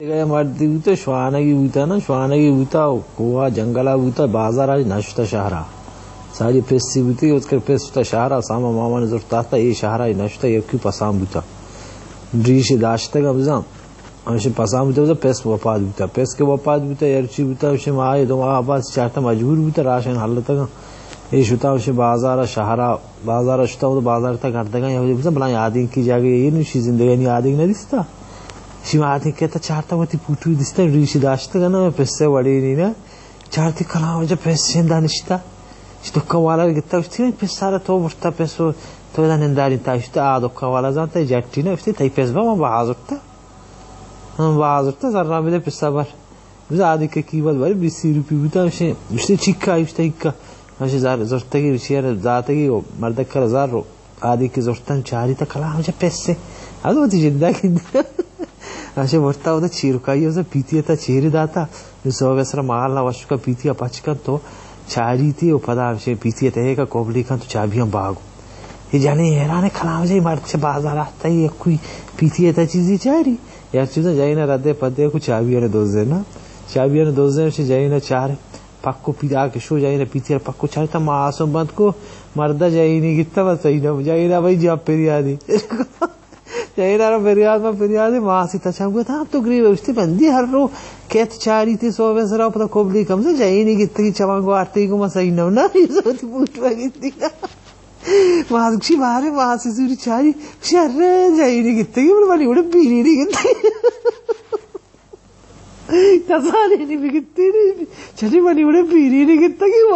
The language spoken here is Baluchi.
دگہ مردی بوتا، شوانگی بوتا نا، شوانگی بوتا، کوہ جنگلا بوتا، بازارا نشتا شہرا۔ ساری پسی بوتی، اتکر پس بوتا شہرا، ساما ماما نے زرتا تا، اے شہرا نشتا، یکی پسان بوتا۔ ریش داشتگا بزان، ہمشہ پسان بوتا، بزان پس وپات بوتا، پس کہ وپات بوتا، ہرچی بوتا، ہمشہ ماہ دو ماہ بعد چارتا مجبور بوتا، راشن حلتگا۔ اے شتا ہمشہ بازارا شہرا، بازار ءَ شتا، بازار تک گردگاں، یا بزن بلائیں آدینکی جاگہے، اے نوشی زندگانی آدینک نہ دیستا۔ شی ما آدینک کہتا چارتا وتی پوٹو دیستا، ریشی داشتگ نا، پسے وڑینی نا۔ چارتی کلام جا پس شندا نشتا۔ شی دکان والا گتا، اشتی پسارا تو برتا پس و تو ادا ننداری تا، اشتا آ دکان والا زانتا، جٹی نا، اشتی تئی پس با ما بہا زرتا۔ ہم بہا زرتا، زرا بدے پسا بر۔ بزاں آدینک ءِ قیمت بارے بیست روپی بوتا، ہمشہ گوشتے چیکا، گوشتے ہکا۔ ہمشہ زر زرتگی، چیر داتگی و مردک کرا زر و آدینک زرتن چاری تا کلام ہمشہ پسے۔ اد وتی جندا گندی۔ ہمشہ برتا وتا چیرکائی، ہمشہ پیتی تا چیری داتا۔ سوب سرا مال نہ وشکا پیتی پچ کن تو چاری تی و پدا ہمشہ پیتی تہے کا کوبلی کن تو چابیاں باگو۔ اے جنین حیران، کلام جائی مرد چہ بازار آتا، اے کوئی پیتی تا چیزی چاری۔ یا چیزا جنین ردے پدے کو چابیاں دوزے نا۔ چابیاں دوزے، چہ جنین چار پکو پیدا کہ شو، جنین پیتی پکو چاری تا ماسو بند کو، مردا جنینی گتا بس صحیح نہ، جنین بھائی جا پریادی۔ جنین را پریاد ما پریادی، ماسی تا چم گتا، تو گریب اشتی بندی ہر رو کیت چاری تی سوب سرا پدا کوبلی کم سے جنینی گتا کی چمان گوارتی کو ما صحیح نہ، نہ، یہ سوتی پوٹ گتی۔ ماس گوشی بارے ماسی زوری چاری، گوشی ارے جنینی گتگی، بلے منی وڑے پیرینی گتگی۔ کسانینی بگتینی، چلی منی وڑے پیرینی گتگی۔